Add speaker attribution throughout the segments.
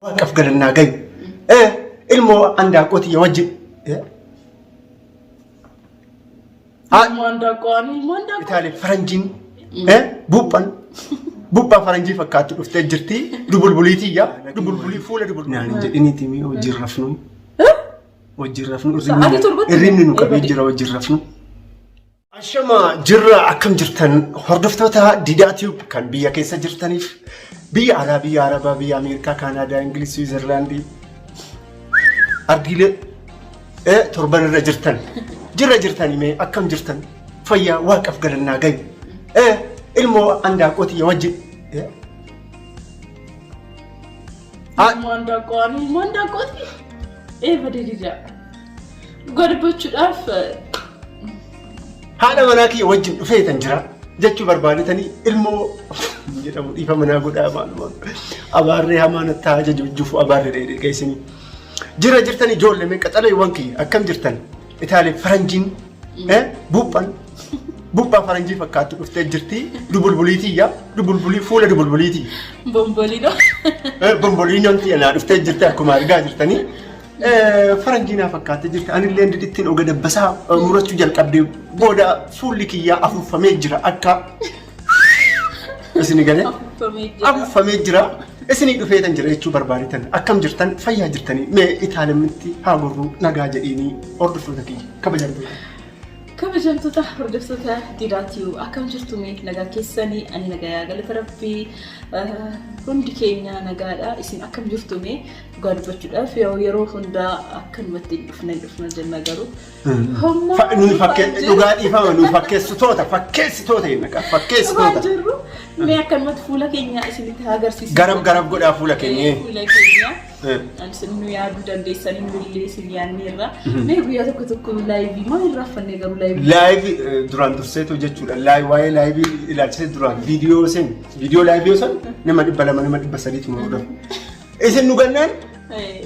Speaker 1: Waaqaf galannaa gayu. Ilmoo handaaqqoo tiyya wajjin.
Speaker 2: Ilmoo handaaqqoo ani ilmoo handaaqqoo.
Speaker 1: Itaalee faranjiin buuphan buuphaa faranjii fakkaatti dhuftee jirti. Dubulbulii tiyya. Dubulbulii fuula dubulbulii. Naan hin jedhiniiti mee wajjin rafnu. Wajjin rafnu.
Speaker 2: Sa'aatii torbatti
Speaker 1: Irribni nu qabee jira wajjin rafnu. Ashama jirra, akkam jirtan hordoftoota Didaa Tube kan biyya keessa jirtaniif biyya alaa, biyya Arabaa, biyya Ameerikaa, Kaanaadaa, Ingiliz, Swiizerlaandii, ardiilee torban irra jirtan jirra jirtanii mee akkam jirtan? Fayyaa, waaqaf galannaa gayu. Ilmoo handaaqqoo tiyya wajjin.
Speaker 2: Ilmoo handaaqqoo ani ilmoo handaaqqooti. Eebadee Didaa. Dhugaa dubbachuudhaaf
Speaker 1: Haadha manaa kiyya wajjin dhufeetan jira jechuu barbaadetanii ilmoo jedhamu dhiifa manaa godhaa maaluma abaarree hamaa natti haa jajjufu abaarree dheedhee geessanii. Jira jirtan ijoollee mee qaxaleewwan kiyya, akkam jirtan? Itaalee faranjiin buuphan buuphaa faranjii fakkaattu dhuftee jirti, dubulbulii tiyya, dubulbulii fuula dubulbulii tiyya.
Speaker 2: Bomboliinoo.
Speaker 1: Bomboliinoon tiyya naa dhuftee jirti akkuma argaa jirtanii. Faranjii naa fakkaattee jirti. Anillee didittiin oga dabbasaa murachuu jalqabdee booda fuulli kiyyaa afuuffamee jira akka isin galee
Speaker 2: Afuuffamee jira.
Speaker 1: Afuuffamee jira. Isinii dhufeetan jira jechuu barbaadetan. Akkam jirtan? Fayyaa jirtanii? Mee itaalamitti haa gorruu, nagaa jedhiinii hordoftoota kiyya kabajamtoota.
Speaker 2: Kabajamtoota hordoftoota Didaa Tube, akkam jirtu mee? Nagaa keessanii? Ani nagayaa, galata rabbii, hundi keenya nagaadha. Isin akkam jirtu mee? Dhugaa dubbachuudhaaf yeroo hundaa akkanumatti hin dhufna hin dhufna jenna, garuu hommaa
Speaker 1: Nuyi dhugaa dhiifama, nuyi fakkeessitoota, fakkeessitoota jenna qaba,
Speaker 2: dhufaa
Speaker 1: fakkeessitoota.
Speaker 2: jirru. Mee akkanumatti fuula keenya isinitti haa agarsiisu.
Speaker 1: Garab garab godhaa fuula keenya.
Speaker 2: Fuula keenya. Isin nu yaaduu dandeessanii, nullee isin yaadneerra. Mee guyyaa tokko tokko live maal irraa uffannee garuu live?
Speaker 1: Live duraan durseetu jechuudha. Live, waa'ee live ilaalchisee duraan viidiyoo sen viidiyoo live san nama 200, nama 300tu nu hordofa. Isin nu gannaan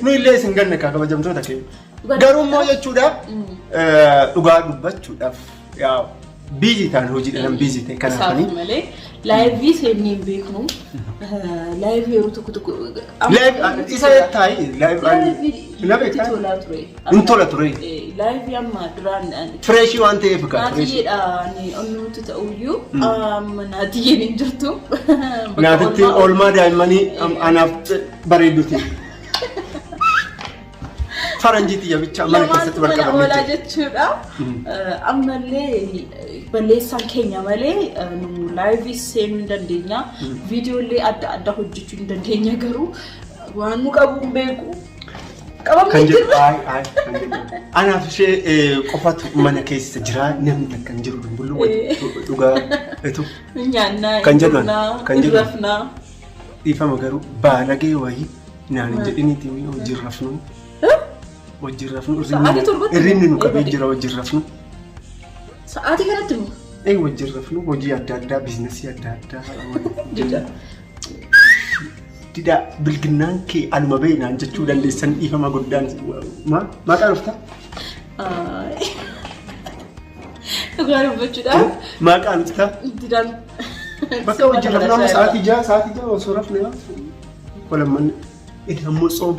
Speaker 1: nu illee isin ganna kaa kabajamtoota keenya. Garuu immoo jechuudha, dhugaa dubbachuudhaaf yaa busy ta'an, hojiidhaan busy ta'e
Speaker 2: Isaaf
Speaker 1: kanaafanii.
Speaker 2: malee live seennee hin beeknu. Live yeroo tokko tokko.
Speaker 1: Live isa taa'i live na
Speaker 2: Live
Speaker 1: beektaa?
Speaker 2: tolaa ture.
Speaker 1: Hin tola ture.
Speaker 2: Live amma duraan
Speaker 1: Fresh waan ta'eef kaa fresh.
Speaker 2: Naatiyyeedha ni onnuutu ta'uyyuu amma naatiyyeen hin jirtu.
Speaker 1: Naatitti oolmaa daa'immanii anaaf bareedduti. Faranjii xiyya bicha mana keessatti
Speaker 2: Lamaantu mana
Speaker 1: wal
Speaker 2: oolaa
Speaker 1: qabannee
Speaker 2: jechuudha. Ammallee balleessaan keenya malee nu live seenuu hin dandeenya. Viidiyoolee adda addaa hojjechuu hin dandeenya, garuu waan nu qabu hin beeku. Qabamnee
Speaker 1: Kan jedhu
Speaker 2: jirra.
Speaker 1: ayi ayi kan jedhu. Anaaf ishee qofatu mana keessa jira, namni takka hin jiru, dumbulluu wajji dhugaa etu
Speaker 2: Nyaannaa,
Speaker 1: Kan jedhu
Speaker 2: hin
Speaker 1: kan jedhu.
Speaker 2: rafnaa.
Speaker 1: Dhiifama garuu baalagee wayii naan hin jedhiniiti wajjin rafnu. Wajjin rafnu.
Speaker 2: Sa'aatii torbatti
Speaker 1: Irribni nu qabee
Speaker 2: eebade.
Speaker 1: jira wajjin rafnu.
Speaker 2: Sa'aatii kanatti moo?
Speaker 1: Wajjin rafnu, hojii adda addaa, business adda addaa.
Speaker 2: Dida.
Speaker 1: Dida, bilginnaan kee aluma ba'e naan jechuu dandeessan, dhiifama guddaan. Maqaa dhufta?
Speaker 2: Dhugaa dubbachuudhaaf
Speaker 1: Maqaa dhufta?
Speaker 2: Didaan.
Speaker 1: Bakka wajjin rafnu amma sa'aatii 6, sa'aatii 6 osoo rafne walammanne. Inni ammoo tsoom.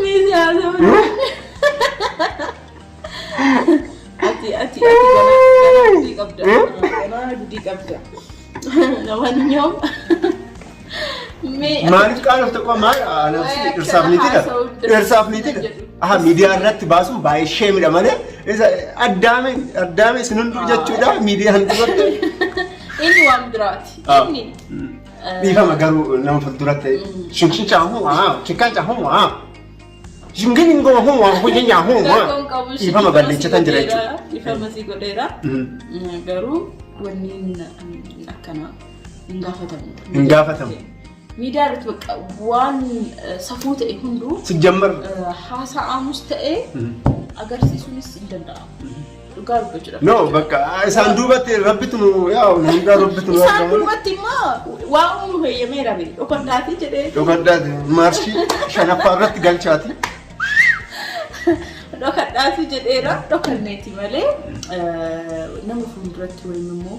Speaker 2: Miiziyaa Ati ati ati ganaa gudii qabda. Ganaa gudii qabda. Namannyoo. Mee
Speaker 1: Maaliif qaanofta qofa maal anaaf dhirsaaf niitidha? Dhirsaaf niitidha. Aha, miidiyaa irratti baasuun baay'ee sheemidha malee isa addaame addaame isin hunduu jechuudha miidiyaan duratti.
Speaker 2: Inni waan biraati. Inni
Speaker 1: Dhiifama garuu nama fuulduratti shinshin caahu haa chikaan caahu haa shingin hin goo huu hojii nyaahu haa
Speaker 2: Rakkoon qabu.
Speaker 1: Dhiifama, balleessitan jira jechuudha.
Speaker 2: Dhiifama si godheera. Garuu wanni akkanaa hin gaafatamu.
Speaker 1: Hin gaafatamu.
Speaker 2: Miidiyaa irratti bakka waan safuu ta'e hunduu
Speaker 1: Sijjammar
Speaker 2: haasa'amus ta'e agarsiisuunis hin danda'amu. Dhugaa dubbachuudhaaf.
Speaker 1: No, bakka isaan duubatti rabbitu nu yaa nu hundaa rabbitu nu
Speaker 2: Isaan
Speaker 1: argama.
Speaker 2: duubatti immoo waa uumu heeyyameera bee dhokadhaatii jedhee.
Speaker 1: Dhokadhaati maarshii shanaffaa irratti galchaati.
Speaker 2: Dhokadhaatu jedheera, dhokanneeti malee nama fuulduratti wayim immoo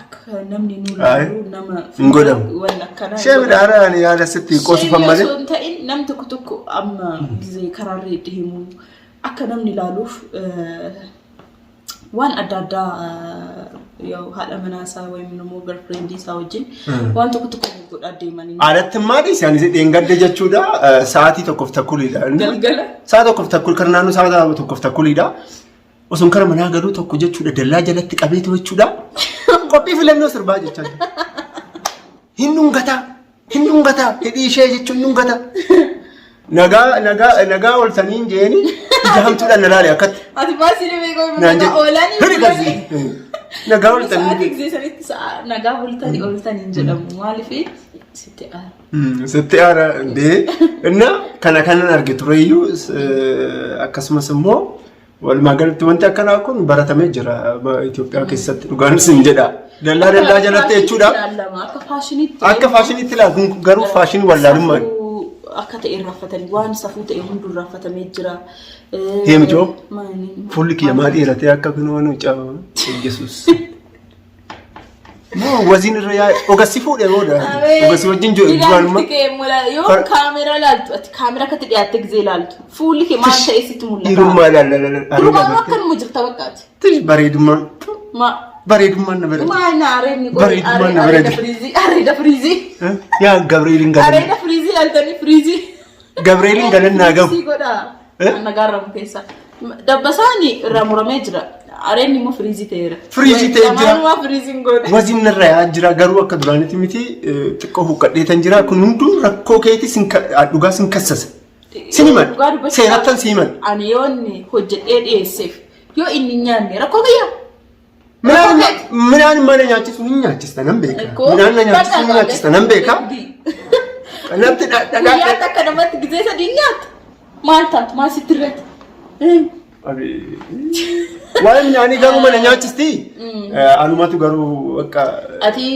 Speaker 2: akka namni nu laalu nama
Speaker 1: Hin godhamu.
Speaker 2: Waan akkanaa.
Speaker 1: Ishee midhaara ani yaada sitti qoosifan
Speaker 2: Ishee
Speaker 1: malee.
Speaker 2: osoo hin ta'in namni tokko tokko amma gizee karaarra deemu akka namni ilaaluuf waan adda addaa yoo haadha manaa isaa wayim immoo girlfriendii isaa wajjin waan tokko tokko godhaa deemanii.
Speaker 1: Alatti maali isaan dheengadde jechuudha, sa'aatii tokkoof takkuliidha.
Speaker 2: Galgala.
Speaker 1: Sa'a tokkoof takkul kan naannoo sa'a tokkoof takkuliidha. Osoo kara manaa galuu tokko jechuudha dallaa jalatti qabeetu jechuudha. Qophii filannoo sirbaa jechaa jira. Hin dhungataa, hin dhungataa, hidhii ishee jechuun hin dhungataa. Nagaa nagaa nagaa ooltanii hin jeeni ija hamtuudhaan na laale akkatti.
Speaker 2: Ati baasii beekoo
Speaker 1: Naan jedhe.
Speaker 2: oolanii.
Speaker 1: Hidhi gasii. Nagaa ooltanii.
Speaker 2: Sa'aatii gisee sanitti sa'a nagaa ooltanii ooltanii hin jedhamu. Maaliif sitti aara.
Speaker 1: Sitti aara dee. Inna kana kanan arge tureyyuu, akkasumas immoo walumaa galatti wanti akkanaa kun baratamee jira Itoophiyaa keessatti, dhugaan isin jedha. Dallaa dallaa jalatti jechuudha.
Speaker 2: Akka faashiniitti.
Speaker 1: Akka faashiniitti ilaala, kun garuu faashinii wallaalummaan.
Speaker 2: Safuu akka ta'e irraanfatanii, waan safuu ta'e hundu irraanfatamee jira.
Speaker 1: Heemijoo.
Speaker 2: Maali?
Speaker 1: Fuulli kiyya maa dheeratee akka kun waan Yesuus. Moo waziin irra yaa'e ogassi fuudhee booda ogassi wajjin jiru duraan.
Speaker 2: Yoo kaameraa ilaaltu, ati kaameraa akkatti dhiyaattee gisee ilaaltu, fuulli kee maal ta'e sitti mul'ata?
Speaker 1: Dhiirummaa ilaalla.
Speaker 2: Durumaan akkanuma jirta bakkaati.
Speaker 1: Tish, bareedummaan
Speaker 2: Ma
Speaker 1: bareedummaan na bareeda.
Speaker 2: Maal na areedni qoy?
Speaker 1: Bareedummaan na
Speaker 2: Areeda
Speaker 1: bareeda.
Speaker 2: firiizii, areeda firiizii.
Speaker 1: Yaa Gabreelin galan.
Speaker 2: Areeda firiizii ilaaltanii firiizii.
Speaker 1: Gabreelin galan naa gahu.
Speaker 2: Firiizii godha.
Speaker 1: Eh?
Speaker 2: Nagaarramu keessa. Dabbasaani irraa muramee jira. Areedni immoo firiizii ta'eera.
Speaker 1: Firiizii ta'ee jira.
Speaker 2: Lamaanumaa firiiziin godhe.
Speaker 1: Waziin narra yaa jira, garuu akka duraanitti miti, xiqqoo huqqadheetan jira. Kun hunduu rakkoo keeti, sin dhugaa sin kassasa. Sin himan.
Speaker 2: Dhugaa dubbachuudhaaf
Speaker 1: Seerattan si himan.
Speaker 2: ani yoo inni hojjedhee dhiyeesseef, yoo inni hin nyaanne, rakkoo kiyya.
Speaker 1: Midhaan midhaan mana nyaachisu hin nyaachista nan beeka. Midhaan na nyaachisu hin nyaachista nan beeka. Natti
Speaker 2: Guyyaa
Speaker 1: dhadhaa.
Speaker 2: takka namatti gizee sadii nyaata. Maal taatu, maal sitti irratti?
Speaker 1: Waa'ee midhaanii garuu mana nyaachisti. Anumatu garuu bakka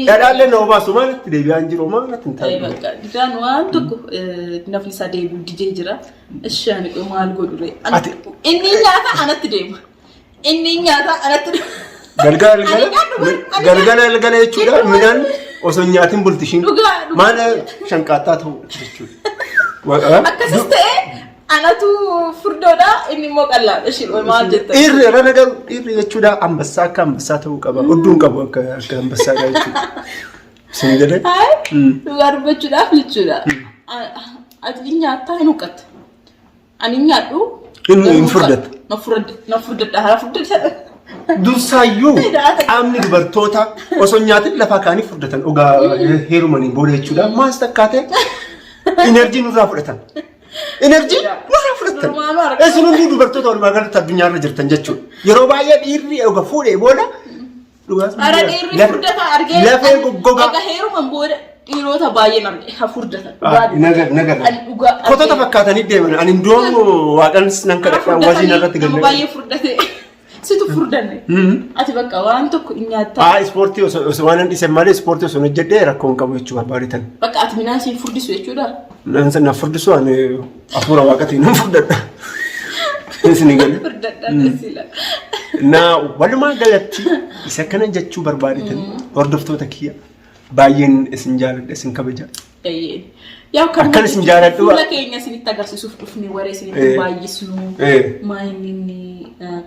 Speaker 1: dhadhaallee na obaasu maalatti deebi'aa hin jiru, maalatti hin taane.
Speaker 2: Bakka didaan waan tokko nafni isaa deebi'u didee jira. Ishee ani qoy maal godhu ree? Inni nyaata anatti deema. Inni nyaata anatti deema.
Speaker 1: Galgala
Speaker 2: Ani
Speaker 1: galgala
Speaker 2: nyaadhu bar, ani
Speaker 1: galgala galgala jechuudha, midhaan osoo hin nyaatin bulti ishiin.
Speaker 2: Dhugaa, dhugaa.
Speaker 1: Maal shanqaaxxaa ta'u jechuudha.
Speaker 2: Akkasis ta'e anatu furdoodha, inni immoo qal'aadha. Ishee qoy maal jetta?
Speaker 1: Dhiirri irra garuu dhiirri jechuudha ambassaa akka ambassaa ta'uu qaba. Hudduu hin qabu akka akka ambassaadha jechuudha. Isin galee?
Speaker 2: Hayi, dhugaa dubbachuudhaaf jechuudha. Ati hin nyaattaa, hin huqqatta. Ani hin nyaadhu.
Speaker 1: Hin furdatta.
Speaker 2: Na furdadha. Na furdadha. Hara furdadha.
Speaker 1: Dursaayyuu qaamni dubartoota osoo hin nyaatin lafaa kaanii furdatan dhugaa heerumaniin booda jechuudha. Maas takkaate energy nurraa fudhatan. Energy nurraa fudhatan.
Speaker 2: Durumaanuu argaa.
Speaker 1: Isin hunduu dubartoota walumaa galatti addunyaarra jirtan jechuudha. Yeroo baay'ee dhiirri eega fuudhee booda dhugaas
Speaker 2: Hara dhiirri furdata argee.
Speaker 1: Lafee goggogaa.
Speaker 2: Egaa heeruman booda dhiirota baay'een arge ha furdatan.
Speaker 1: Nagar nagar.
Speaker 2: Ani dhugaa
Speaker 1: Kotota fakkaatanii deeman. Ani ndoomu waaqan nan kadhadha waziin irratti
Speaker 2: Nama
Speaker 1: galle.
Speaker 2: baay'ee furdate. Situ furdanne. Ati bakka waan tokko hin nyaattaa.
Speaker 1: Haa, ispoortii osoo waan hin dhiisen malee ispoortii osoo hin hojjedhee rakkoo hin qabu jechuu barbaadetan.
Speaker 2: Bakka ati midhaan siin furdisu jechuudha.
Speaker 1: Nan na furdisu, ani hafuura waaqatiin nan furdadha. Isin galee.
Speaker 2: Furdadha sila.
Speaker 1: Na walumaa galatti isa kana jechuu barbaadetan, hordoftoota kiyya, baay'een isin jaaladha, isin kabaja.
Speaker 2: Yaa kan
Speaker 1: Akkan isin jaaladhu.
Speaker 2: Fuula keenya isinitti agarsiisuuf dhufne, waree isinitti baay'isnu. Maayinni inni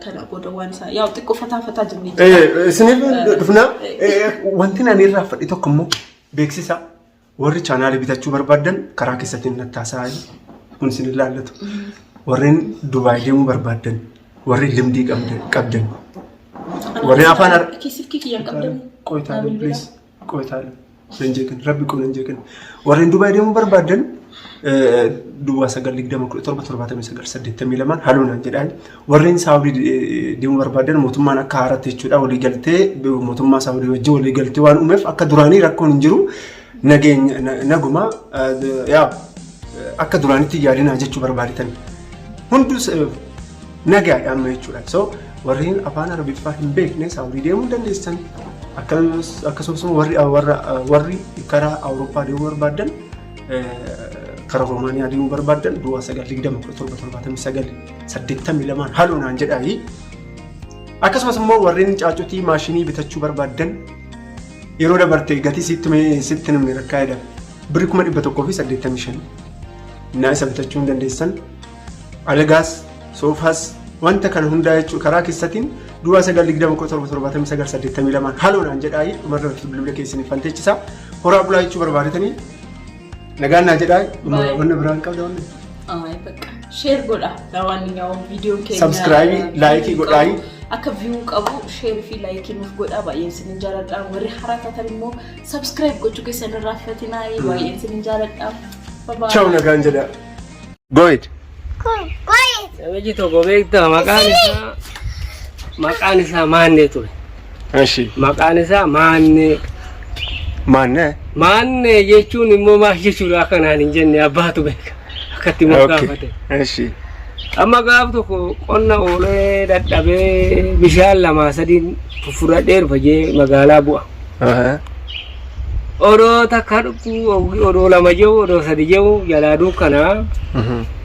Speaker 2: kana booda waan isaa yaa xiqqoo fataa fataa jennee jira.
Speaker 1: Isiniif dhufna, wanti ani irraa fadhi tokko immoo beeksisa, warri chaanaalii bitachuu barbaadan karaa keessatti nattaasaa, kun isin ilaallatu. Warreen Dubaay deemuu barbaadan, warri limdii qabdan, warreen afaan
Speaker 2: Silkii kiyyaan qabdan.
Speaker 1: Qoytaalee, please, qoytaalee. Nan jeeqin, rabbi koo nan jeeqin. Warreen Dubaay deemuu barbaadan 09 20 17 79 82 haaluu naan jedhaan. Warreen Saawudii deemuu barbaadan, mootummaan akka haaraatti jechuudha waliigaltee mootummaa Saawudii wajjin waliigaltee waan uumeef akka duraanii rakkoon hin jiru. Nageenya naguma yaa akka duraanitti yaadinaa jechuu barbaadetan. Hundus nagaadha amma jechuudha. So warreen afaan Arabiffaa hin beekne Saawudii deemuu dandeessan. Akkasumas warri warra warri karaa Awurooppaa deemuu barbaadan Karaa Romaaniyaa deemuu barbaaddan duwwaa 9 20 17 79 82 haloo naan jedhaayi. Akkasumas immoo warreen caacutii maashinii bitachuu barbaaddan yeroo dabarte gatii sitti sitti namni rakkaa jedha. Birri 185,000 naa isa bitachuu hin dandeessan. Algaas, soofaas wanta kana hundaa jechuu karaa keessatiin duwwaa 9 20 17 79 82 haloo naan jedhaayi dhumarra bilbila keessanii fanteechisa. Horaa bulaa jechuu barbaadetanii nagaan naa jedhaa
Speaker 2: Bye.
Speaker 1: wanna biraan qabda wanni.
Speaker 2: Ay, bakka. Share godha. Lawaanninyaa'u viidiyoon keenya.
Speaker 1: Subscribe, like godhaayi.
Speaker 2: Akka view qabu share fi like nuuf godha. Baay'een isinin jaaladha. Warri haaraa taatan immoo subscribe gochuu keessan hin irraanfatinaa. Baay'een isinin jaaladha. Bye bye.
Speaker 1: Ciao nagaan jedhaa. Go ahead.
Speaker 3: Namichi tokko beektaa maqaan isaa maqaan isaa Maannee ture.
Speaker 1: Eshi.
Speaker 3: Maqaan isaa Maannee.
Speaker 1: Maannee.
Speaker 3: Maannee jechuun immoo maal jechuudha akka naan hin jenne abbaatu beeka. Akkatti moggaafate.
Speaker 1: Eshi.
Speaker 3: Amma gaaf tokko qonna oolee dadhabee bishaan lamaa sadiin fuffuradhee dhufa jee magaalaa bu'a. Odoo takka dhuguu odoo lama jiru odoo sadi jiru jalaa dukkanaa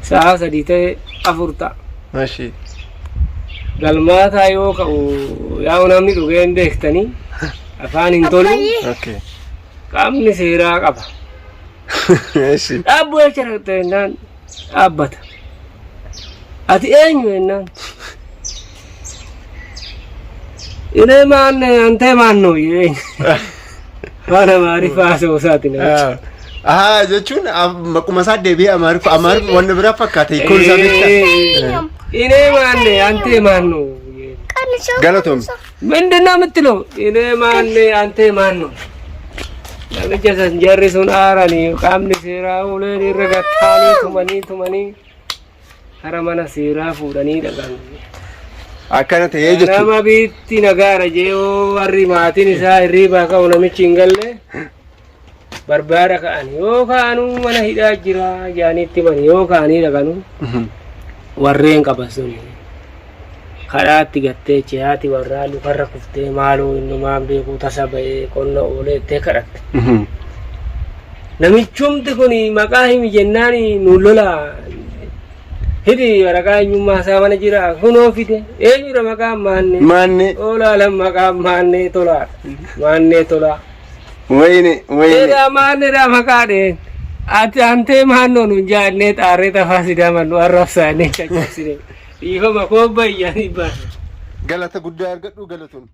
Speaker 3: sa'a 3 ta'e 4 ta'a.
Speaker 1: Eshi.
Speaker 3: Galmaataa yoo ka'u yaa'u namni dhugee hin beektanii afaan hin tolu
Speaker 1: Okay.
Speaker 3: qaamni seeraa qaba.
Speaker 1: Eshi.
Speaker 3: Dhaabbuu jecha dhaqxe jennaan dhaabbata. Ati eenyu jennaan. Inee maanne antee maannoo eenyu. Afaan Amaariffaa haasa'uu isaati namichi.
Speaker 1: Ahaa jechuun maquma isaa deebi'ee Amaariffa Amaariffa wanna biraa fakkaata hiikkoon isaa beektaa.
Speaker 3: Inee maanne antee maannoo.
Speaker 1: Galatoom.
Speaker 3: ምንድን ነው የምትለው? እኔ ማን አንተ ማን ነው? Namicha san jarri sun aaranii qaamni seeraa uleen irra gattaanii tumanii tumanii hara mana seeraa fuudhanii dhaqan.
Speaker 1: Akkana ta'ee jechuudha.
Speaker 3: Nama biitti nagaadha jee yoo warri maatiin isaa hirriibaa ka'u namichi hin galle barbaada ka'an yoo ka'anuu mana hidhaa jira jaaniitti himani yoo ka'anii dhaqanuu warreen qaban sun kadhaatti gattee ce'aati warraa lukarra kuftee maaloo innumaan beekuu tasa ba'ee qonna oolee ittee kadhatte. Namichumti kun maqaa himi jennaan nu lola hidhi waraqaa eenyummaa isaa mana jira kunoo fide eenyudha maqaan maannee
Speaker 1: Maanne.
Speaker 3: olaalan maqaan maannee tolaadha maannee tolaa.
Speaker 1: Wayne wayne.
Speaker 3: Edaa maanneedha maqaa dheen ati antee maannoo nun jaannee xaarree tafaa sidaman nu arrabsaannee caccabsine dhiifama koo bayyanii baase.
Speaker 1: Galata guddaa argadhu galatoon.